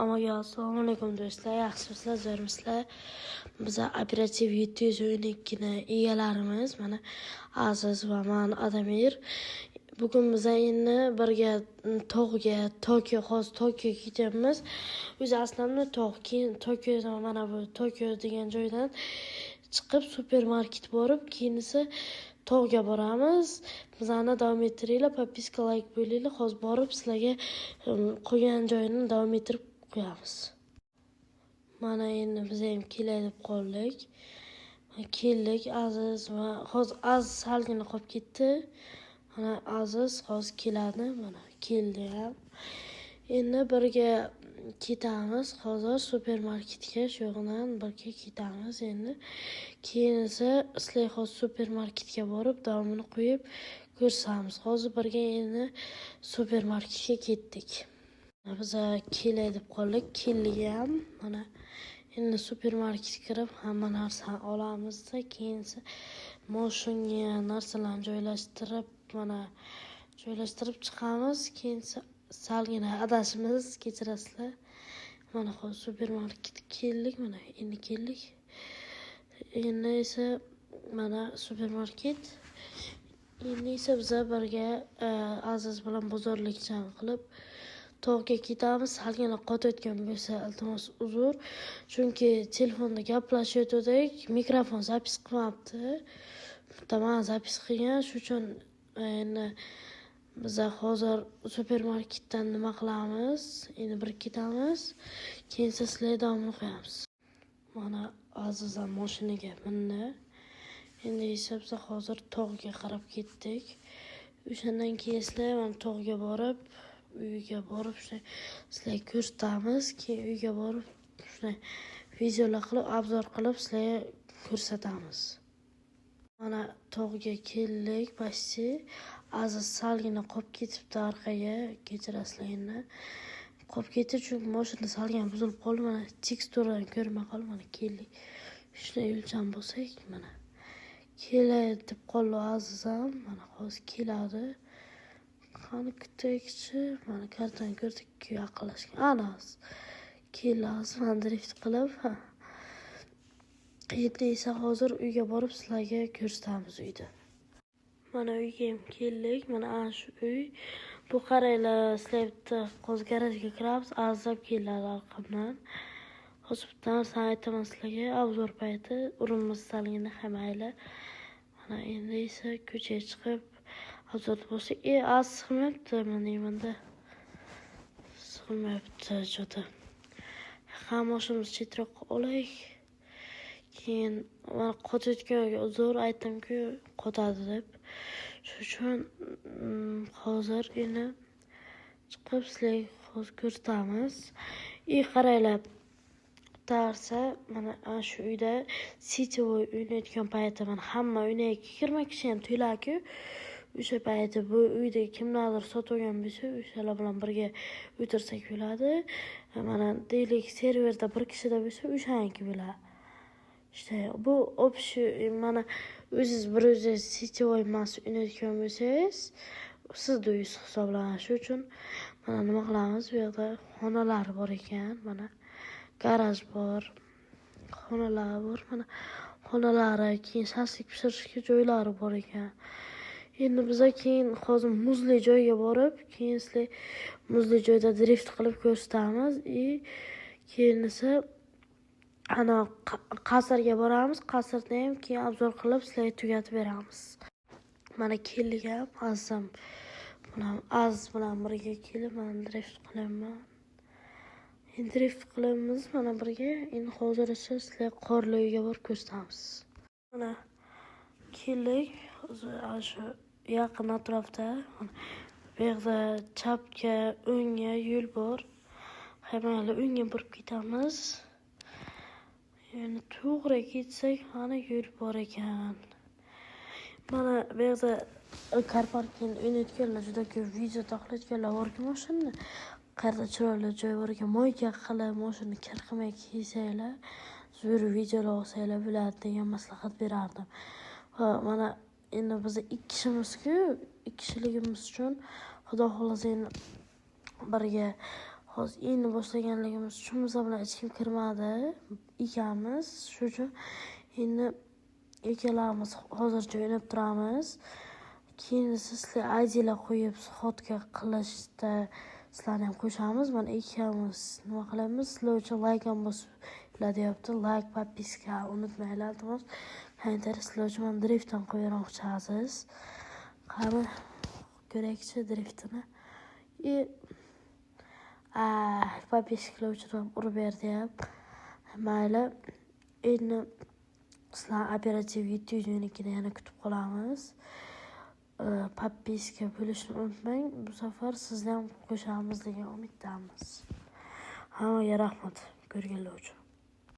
Hammaga assalomu alaykum do'stlar, yaxshimisizlar, zo'rmisizlar? Biza operativ 712 ni egalarimiz, mana Aziz va man Adamir. Bugun biza endi birga tog'ga, Tokio, hozir Tokioga ketyapmiz. O'zi aslida tog', keyin Tokiodan, mana bu Tokio degan joydan chiqib supermarket borib, keyin esa tog'ga boramiz. Bizani davom ettiringlar, подписка, layk bo'linglar. Hozir borib sizlarga qolgan joyini davom ettirib qo'yamiz. Mana endi biz ham kelay deb qoldik. Keldik Aziz va hozir Aziz salgina qolib ketdi. Mana Aziz hozir keladi, mana keldi ham. Endi birga ketamiz hozir supermarketga, shu yoqdan birga ketamiz endi. Keyin esa sizlarga hozir supermarketga borib davomini qo'yib ko'rsatamiz. Hozir birga endi supermarketga ketdik. Biza kelay deb qoldik, keldik ham. Mana endi supermarketga kirib hamma narsani olamizda, keyin esa moshinga narsalarni joylashtirib, mana joylashtirib chiqamiz. Keyin esa salgina adashimiz, kechirasizlar. Mana hozir supermarketga keldik, mana endi keldik. Endi esa mana supermarket. Endi esa biza birga Aziz bilan bozorlikchan qilib tog'ga ketamiz. Salgina qotayotgan bo'lsa, iltimos, uzr. Chunki telefonda gaplashayotgandik, mikrofon запись qilmabdi. Bitta man запись qilgan, shu uchun endi biza hozir supermarketdan nima qilamiz? Endi birga ketamiz. Keyin esa sizlarga davomini qo'yamiz. Mana Aziz ham mashinaga mindi. Endi esa biza hozir tog'ga qarab ketdik. O'shandan keyin sizlar mana tog'ga borib, uyga borib shunday sizlarga ko'rsatamiz. Keyin uyga borib shunday videolar qilib, обзор qilib sizlarga ko'rsatamiz. Mana tog'ga keldik почти. Aziz salgina qolib ketibdi orqaga, kechirasizlar endi. Qolib ketdi, chunki mashina salgina buzilib qoldi. Mana teksturadan ko'rinmay qoldi. Mana keldik. Shunday yo'lchan bo'lsak, mana kelay deb qoldi Aziz ham. Mana hozir keladi. Qani, kutaylikchi. Mana kartani ko'rdik, yaqinlashgan. Ana keldi Aziz, mana drift qilib. Endi esa hozir uyga borib sizlarga ko'rsatamiz uyda. Mana uyga ham keldik. Mana ana shu uy. Bu qaranglar, sizlar bitta hozir garajga kiramiz. Aziz ham keladi orqamdan. Hozir bitta narsani aytaman sizlarga. Обзор payti urinmiz salgina, ha mayli. Mana endi esa ko'chaga chiqib обзор bo'lsak, Aziz sig'mayapti, mana deymanda. Sig'mayapti что-то. Ha, mashinamizni chetroqqa olaylik. Keyin mana qotayotganiga uzr, aytdimku qotadi deb. Shuning uchun hozir endi chiqib sizlarga hozir ko'rsatamiz. И qaranglar, bitta narsa, mana shu uyda сетевой o'ynayotgan payti mana hamma o'ynayki, 20 kishi ham to'la-ku. O'sha payti bu uyda kimlardir sotib olgan bo'lsa, o'shalar bilan birga o'tirsak bo'ladi. Mana deylik, serverda bir kishida bo'lsa, o'shaniki bo'ladi. İşte bu общий, mana o'zingiz bir o'zingiz сетевой emas o'ynayotgan bo'lsangiz, sizni uyingiz hisoblanadi. Shu uchun mana nima qilamiz? Bu yoqda xonalar bor ekan. Mana garaj bor, xonalar bor. Mana xonalari, keyin shashlik pishirishga joylari bor ekan. Endi biza keyin hozir muzli joyga borib, keyin sizlar muzli joyda drift qilib ko'rsatamiz. И keyin esa ana qasrga boramiz. Qasrda ham keyin обзор qilib sizlarga tugatib beramiz. Mana keldik ham, Azizam bilan, Aziz bilan birga kelib mana drift qilyapman. Endi drift qilamiz mana birga. Endi hozir esa sizlarga qorli uyga borib ko'rsatamiz. Mana keldik. Hozir ana shu yaqin atrofda. Bu yoqda chapga, o'ngga yo'l bor. Ha, mayli, o'ngga burib ketamiz. Endi to'g'ri ketsak, mana yo'l bor ekan. Mana bu yoqda car parkingda o'ynayotganlar juda ko'p, video taxlayotganlar borku mashinani. Qayerda chiroyli joy bor ekan, мойка qilib, mashinani kir qilmay kelsanglar, zo'r videolar olsanglar bo'ladi degan maslahat berardim. Va mana endi biz ikki kishimizku, ikki kishiligimiz uchun Xudo xohlasa endi birga Hozir endi boshlaganligimiz uchun biza bilan hech kim kirmadi ekanmiz. Shu uchun endi ikkalamiz hozircha o'ynab turamiz. Keyin sizlar IDlar qo'yib сходка qilishda sizlarni ham qo'shamiz. Mana ikkamiz nima qilamiz? Sizlar uchun layk ham bosinglar deyapti. Layk, подписка unutmanglar, iltimos. Kommentariy sizlar uchun mana driftdan qo'yib Aziz. Qani ko'raylikchi driftini. И подписчик lar uchun ham urib berdi ham. Mayli, endi sizlar operativ 700 mingnikini yana kutib qolamiz. Подписка bo'lishni unutmang. Bu safar sizni ham qo'shamiz degan umiddamiz. Hammaga rahmat ko'rganlar uchun.